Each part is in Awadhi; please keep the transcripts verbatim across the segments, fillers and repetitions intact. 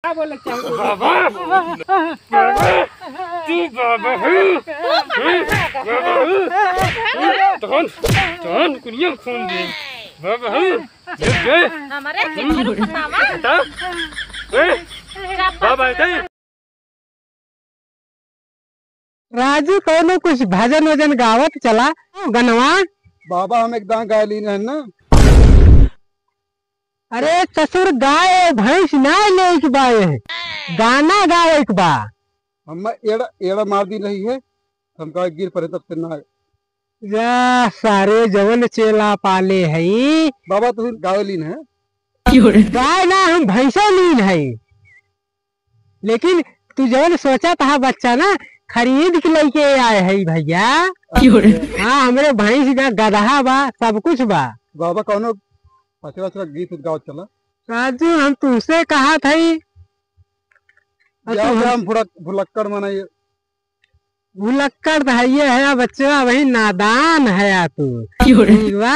बाबा, बाबा, तू बाबा है? बाबा है? तहन, तहन कुनिया खून दे। बाबा है? ये दे। हमारे किधर बतावा? बता। ए? बाबा है? राजू, कौनो कुछ भजन वजन गावत चला, गनवा। बाबा, हम एक दां गाय लीन है ना। अरे ससुर, गाय भैंस ना लेके बा, गाना गावे के बा। हम एड़ा, एड़ा मार दी रही है, हम कहा गिर पड़े तब से ना। या सारे जवन चेला पाले हई। बाबा, तू गाय लीन है। गाय ना, हम भैंसो लीन हई। लेकिन तू जवन सोचत हा बच्चा ना, खरीद के लेके आए है भैया। क्यों रे? हाँ, हमरे भैंस बा, गदहा बा, सब कुछ बा। बाबा, कौनो पचरा वचरा गीत उत गावत चला। राजू, हम तुमसे कहा था ही। और या तू हम हम भुलक-, भुलक्कड़ मनाइए। भुलक्कड़ तो है ये है बच्चा, वही नादान है या तू। क्यों रे? ठीक बा,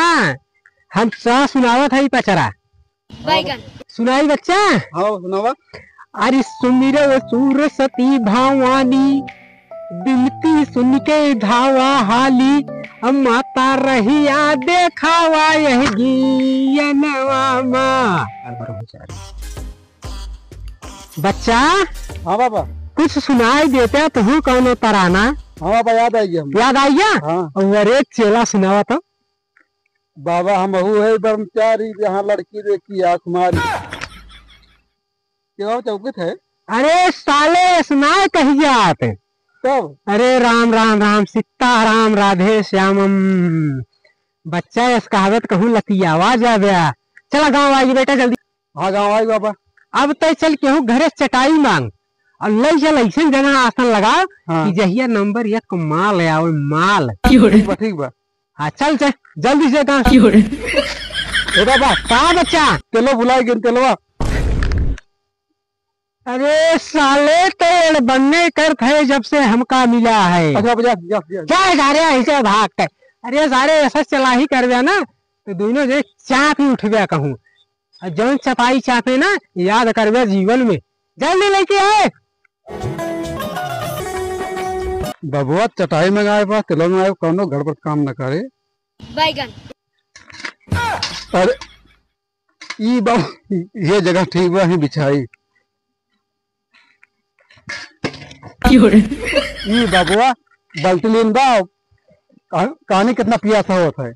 हम सा सुनावत है पचरा। बैगन। सुनाई बच्चा? हाँ, सुनावा। अरे सुमिरो सूर सती भवानी, बिनती सुन के धावा हाली, अब माता रहिया देखावा यह गियनवा मा। बच्चा। हाँ बाबा। कुछ सुनाई देता तुहू कौनो तराना? हाँ बाबा, याद आ गया हमको। याद आ गया? हाँ। अरे चेला सुनावा तो। बाबा हम हूँ है ब्रह्मचारी, जहाँ लड़की देखी आँख मारी। क्या बाबा चौकत है? अरे साले, ऐसना कही जात। कब? अरे राम राम राम, सीता राम, राधे श्यामम। बच्चा, ऐस कहावत कहूँ लतियावा जाबे। चला गाँव आई बेटा जल्दी। हाँ, गाँव आई बाबा। अब तय चल केहू घरे चटाई मांग और ले चल ऐसे जगह आसन लगा हाँ। कि जहिया नंबर एक माल आवे, माल। ठीक बा, ठीक बा। हाँ, चल, चल, जल्दी से कहाँ? ए बाबा, कहाँ बच्चा? तेलो भुलाए गिन, तेलवा। अरे साले, तो एड़बन्ने करत है जब से हमका मिला है। अच्छा, बाबा, जा, जा, जा। जा सारे, ऐसे भाग के। अरे सारे, ऐसा चला ही करबे ना, तो दोनों जे चाप ही उठबे कहूँ। और जौन चपाई चापे ना, याद करबे जीवन में। जल्दी लेके आए। बबुआ, चटाई मंगाए बा, तेलो मंगाए, कौनो गड़बड़ काम न करे। बैगन। अरे, ई बा, ये जगह ठीक बा, ही बिछाई। ई बबुआ, बाल्टी लीन बा, कहा-, कहानी कितना पियासा होत है।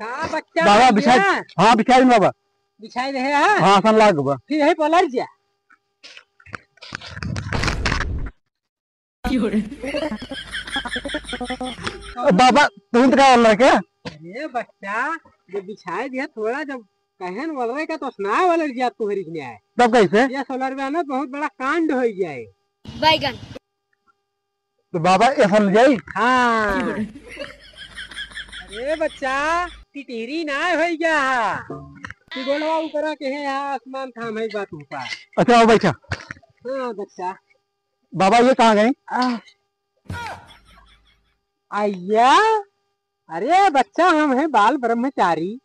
का बच्चा बाबा, बन बिछाई, गया? हाँ, बिछाई बाबा। बिछाई रहे, हाँ? हाँ, आसन लाग बा। फिर यही पलट जा। बाबा, तुम तो का बोल रहे क्या? अरे बच्चा, जब बिछाई दिया थोड़ा, जब कहन वाला रहे का तो सुनाए वाला रिया तोहरी के न्याय। तब कैसे? ये सोलर में ना बहुत बड़ा कांड हो जाए। बैगन। तो बाबा ऐसा ले जाई? हाँ। अरे बच्चा, टिटहरी ना हो गया। तू गोलवा ऊपरा के है, यहाँ आसमान थाम है बात ऊपर। अच्छा, आओ बैठा। हाँ बच्चा। बाबा, ये कहाँ गए? आ, अय्या, अरे बच्चा, हम हैं बाल ब्रह्मचारी।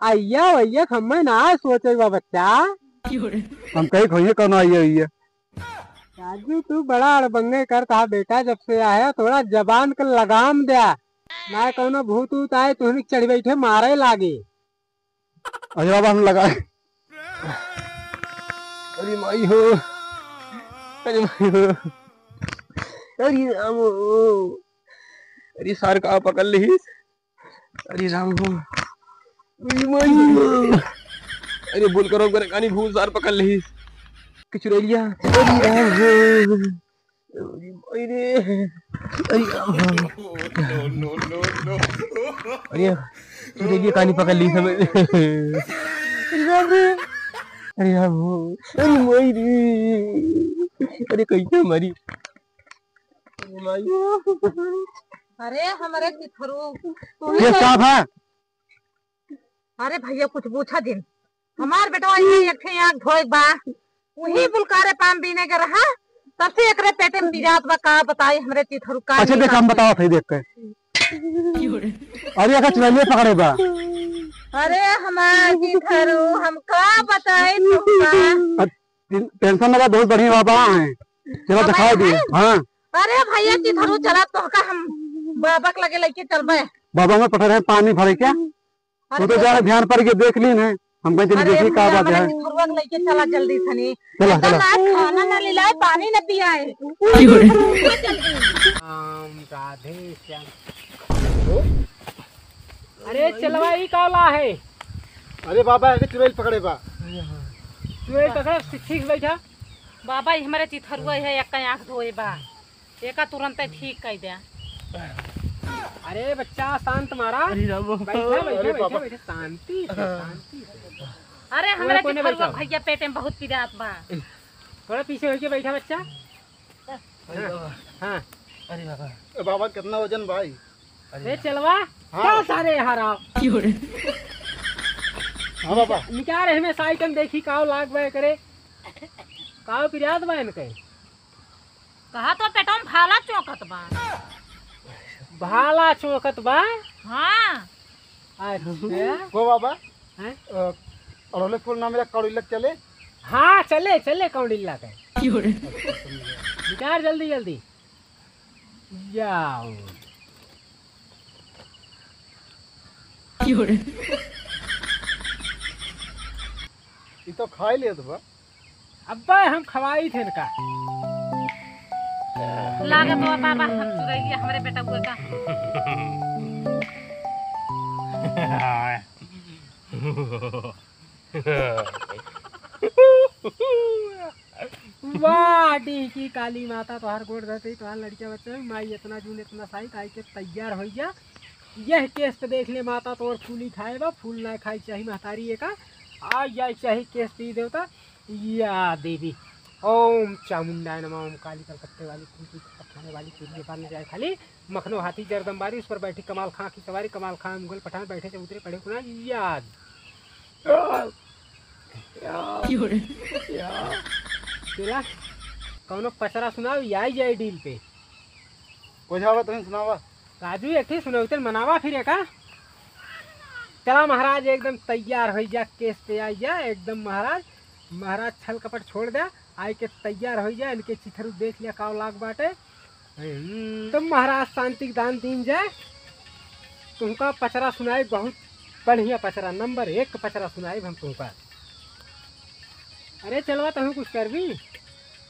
अय्या वय्या हमें ना सोचे बा बच्चा। हम कहीं खोइए कौन आइए हुई है। राजू, तू बड़ा अड़बंगे करता है बेटा, जब से आया थोड़ा जबान का लगाम द्या, ना कौनो भूत ऊत आए तुहनी चढ़ बैठे मारे लागे। अरे बाबा, हम लगाए। अरे माई हो, अरे माई हो, अरे राम हो, अरे सार का पकड़ ली। अरे राम हो, अरे माई हो, अरे बोल करो करे कानी भूत सार पकड़ ली। किचुरैलिया, अरे राम हो। अरे, अरे, अरे, अरे, तू देखिए, कहानी पकड़ ली हमें। अरे बाप रे। अरे बाप रे। अरे माई रे। अरे, कैसे हमारी। अरे माई। अरे, हमारे चिथरू, तू ही ये तो साहब है। अरे भैया, कुछ पूछा दिन। हमार बेटवा ये एक ठे आँख धोए बा, वही बुलकारे पाम बीने के रहा, तब से एकरे पेटे में पिरात बा, का बताई हमरे चिथरू का अच्छा, नहीं देख, हम करते। बतावत है, देख के। अरे, एका चुड़ैलिया पकड़े बा। अरे, हमार चिथरू, हम का बताई तुमका? अब टें-, टेंशन ना ला, बहुत बढ़िया बाबा हैं। चला, बाबा दिखाई दिए। हैं? हाँ। अरे भैया, चिथरू, चला, तोहका हम बाबा के लगे लेके चलबे। बाबा में पकड़े हैं, पानी भरे क्या? अरे तू तो जा, ध्यान पड़ के देख लीन है, हम कहीं चली अरे देखी का भैया, बात हमरे है। चिथरुआ के लइके चला जल्दी सनी। चला, एकदम चला। आज खाना ना ले लाए, पानी ना पियाए। राम राधे श्याम। अरे चेलवा, ई का ला है? अरे बाबा, एके चुड़ैल पकड़े बा। चुड़ैल पकड़े, ठीक बैठा। बाबा, ई हमरे चिथरुआ है, एक आँख धोए बा। एका तुरंते ठीक कइ द्या। अरे बच्चा, शांत मारा। अरे राम। बैठा, बैठा, अरे बैठा, बाबा। बैठा, शांति से, शांति से। अरे, हमरे चिथरुआ भैया पेटे में बहुत पिरात बा। थोड़ा पीछे होके बैठा बच्चा। अरे बाबा। हाँ। अरे बाबा। ए बाबा, कितना वजन भाई? अरे चेलवा, हाँ। का सारे हराम? हाँ बाबा। निकाल एहमें साइकिल, देखी काव लाग बा करे। काव पिरात बा इनके। कहा तो पेटवा में भाला चोंकत बा। भाला चोंकत बा? हाँ। अच्छा। को बाबा? हैं? अ, अड़हुले फूल ना मिला, कौड़ी लग चले? हाँ, चले, चले कौड़ी लग। निकार जल्दी, जल्दी। जाओ। ई तो खाई लेत बा। अब्बे हम खवाई थे इनका। लागत बा बाबा, हम चुरैलिया हमरे बेटउआ का। वाह, डीह की काली माता, तोहार गोड़ धरते ही तोहार लड़किया बच्चा भी, माई इतना जून इतना साई, आई के तैयार होइ जा। यह केस पे देख ले माता, तोर फूली खाए बा, फूल ना खाई चाही महतारी एका। आ जाए चाही केस पे देवता। या देवी, ओम चामुंडाय नमः, ओम काली कलकत्ते वाली, कुल की खपत खाने वाली, तेरी बार न जाए खाली। मखनो हाथी जरदम बारी, उस पर बैठी कमाल खां की सवारी, कमाल खां मुगल पठान, बैठे चबूतरे पढ़े कुरान याद। चला, कौनो पचरा सुनाओ, या आई जाए डील पे। कोई जावा तुम सुनावा। राजू, एक ठे सुनौतन मनावा फिर एका। चला महाराज, एकदम तैयार होइ जा, केस पे आई जा एकदम महाराज। महाराज छल कपट छोड़ दे, आई के तैयार होइ जा, इनके चिथरू देख लिया काव लाग बाटे। हम्म। तो महाराज शांति के दान दीन जाए, तुमका पचरा सुनाई, बहुत बढ़िया पचरा, नंबर एक पचरा सुनाई हम तुमका। अरे चलवा, तहूँ कुछ करबी?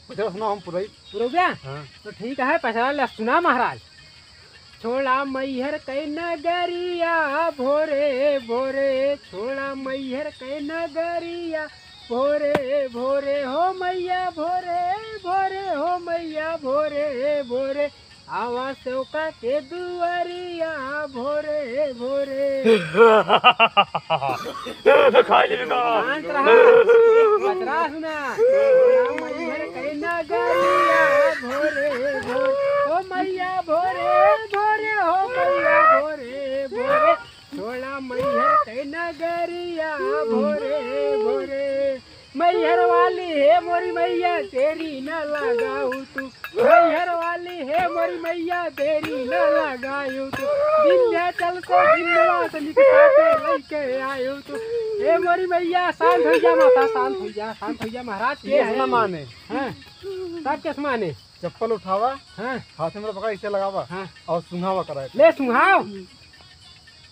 पचरा सुना हम पुराई। पुरौब्या? हाँ। तो ठीक है, पचरा ले सुना महाराज। छोड़ा मैहर कै नगरिया भोरे भोरे, छोड़ा मैहर कै नगरिया भोरे भोरे, हो मैया भोरे भोरे, हो मैया भोरे भोरे, आवा सेवका के दुआरिया भोरे भोरे। खाई लेबे का? शांत रहा, पचरा सुना। राम मैहर कै नगरिया भोरे भोरे, ओ मैया भोरे भोरे, ओ मैया भोरे भोरे, छोड़ा मैहर कै नगरिया भोरे भोरे। मैहर वाली हे मोरी मैया, देरी न लगाऊ तू। मैहर वाली हे मोरी मैया, देरी न लगाऊ तू। विंध्याचल से विंध्यवासिनी के साथे लइके आयु तू। हे मोरी मैया, शांत होइ जा माता, शांत होइ जा, शांत होइ जा महाराज। के केस है? ना माने। हाँ, तब केस माने? चप्पल उठावा, हाँ। हाथ में पकड़ा, इसे लगावा, हाँ। और सुंघावा कराए। ले सुंघाव।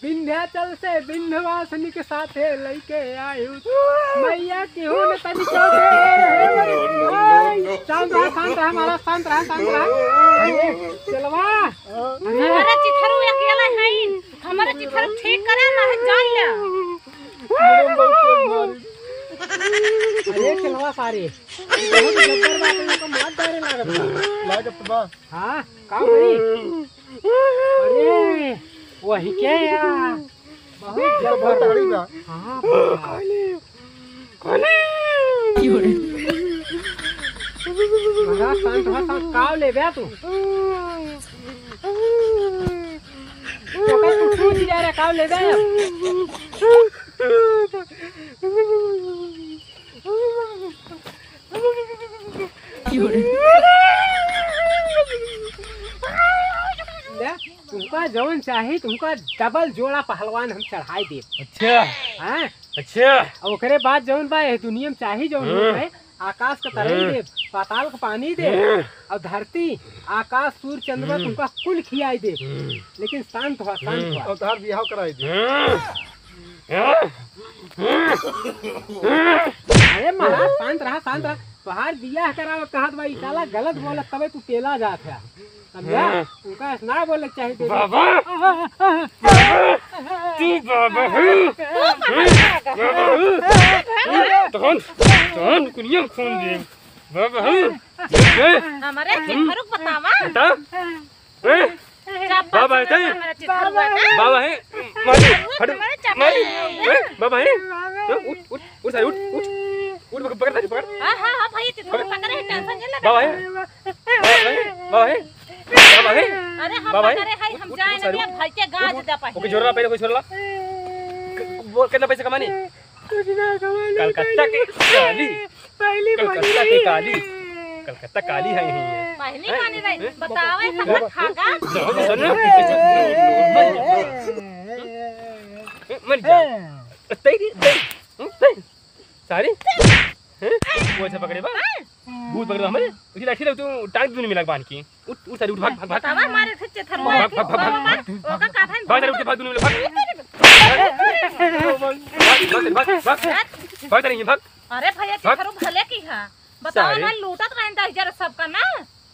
विंध्याचल से विंध्यवासिनी के साथे लइके आयु। मैया केहू न तनिको के। शांत रहा, शांत रहा, महाराज, शांत रहा, शांत रहा। अरे, चलवा। अरे, चिथरू अकेला है, हमारा चिथरू ठीक करे ना है, जान ले। अरे, चलवा सारे। बहुत जब्बर बात है, इनको मार डारे लागत बा। लागत बा। हाँ, का करी? अरे, वही के या? बहुत ये बहुत जब्बर। तगड़ी बा। हाँ, महाराज, शांत रहा, शांत। काव लेबे तू? ओकर तू पूछ जा रे, काव लेबे? का जौन चाही तुमका डबल जोड़ा पहलवान हम चढ़ाई देब। अच्छा। हाँ? अच्छा। और ओकरे बाद जौन बा एह दुनिया में चाही जौन हाँ। होत रहे, आकाश का तरई हाँ। देब, पाताल का पानी देब, हाँ। और धरती, आकाश, सूर्य, चंद्रमा हाँ। तुमका कुल खियाई देब। हाँ। लेकिन शांत हुआ, शांत हाँ। हुआ। और तोहार बियाह कराई देब। हाँ। हाँ। अरे महाराज, शांत रहा, शांत रहा। तोहार बियाह करावे कहत बा, ई साला गलत बोलत, तबे तू पेला जात है। समझा? हाँ। उनका ऐसा ना बोले चाहिए। बाबा! बाबा! तू बाबा है? बाबा है? तहन, तहन कुनिया में खून दे। बाबा है? ए? हमारे हम्म? चिथरुक बतावा। बता। ए? चप्पल बाबा है से तई? हमारा चिथरुक बता। बाबा है? मारी, हट, हमारे चप्पल मारी। है। ए? बाबा है? ए? उठ, उठ। उठ सारे, उठ, उठ। उठ, पकड़, पकड़, पकड़। हाँ, हाँ, हाँ, भैया, चिथड़ा पकड़। पकड़े है, tension नहीं लेना। बाबा है? बाबा है? बाबा है? बाबा है? अरे, हम बाबा है? पकड़े हैं, उठ, हम उठ, जाए उठ ना सारे, दिया, उठ। भाई के गाज उठ, उठ। दे पाए। ओके, जोरला पहले, कोई जोरला। क-, बोल, कितना पैसा कमानी? कुछ ना कमानी, कलकत्ता के पहली, काली। पहली कलकत्ता के काली। कलकत्ता काली है यहीं है। पहली हैं? मानी रही, हैं? बतावे, बाबा, सब खागा। जाओ, सुन। मर जा। मर जा। तेरी, तेरी, तेरी। सारी? हैं? वो ऐसे पकड़े बा? भूत पकड़े बा हमरे? उसी लाठी ला तू टांग दूनी में लग बांध के। उठ, उठ सारी, उठ, भाग, भाग, भाग। बतावा मारे फिर चेथर भाग, मार भाग, के। भाग, भाग, भाग। ओका का भाई? भाग सारी, उठ के भाग दूनी में लग, भाग। भाग, भाग, भाग, भाग। भाग सारी, भाग। अरे भैया, भाग। चेथर भले की है। बतावा सारी। ना लूटत रहन दस हजार सबका ना।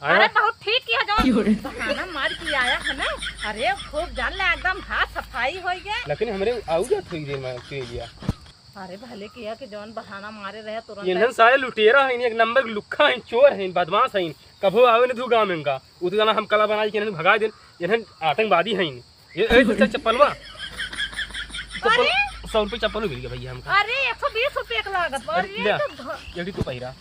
हाँ। अरे बहुत ठीक किया जो क्यों रे? बहाना मार के आया है ना। अरे खूब जान ले एकदम हाथ सफाई हो गया। लेकिन हमरे आऊ जात हुई देर में के लिया। अरे भले किया कि जौन बहाना मारे रहे तुरंत। इन्हन सारे लुटेरा हैं, एक नंबर के लुक्खा हैं, चोर हैं, बदमाश हैं। कभो आवे न धू गाँव में इनका। उ तो जाना हम कला बनाई के इन्हन भगा देन। इन्हन आतंकवादी हैं। ये, ए, चल चप्पलवा। चप्पल, अरे! सौ रुपये चप्पल मिल गया भैया हमका। अरे, एक सौ बीस रुपये का लागत बा। अरे, अरे, ये ले, तो भ- ये भी तू पहिरा।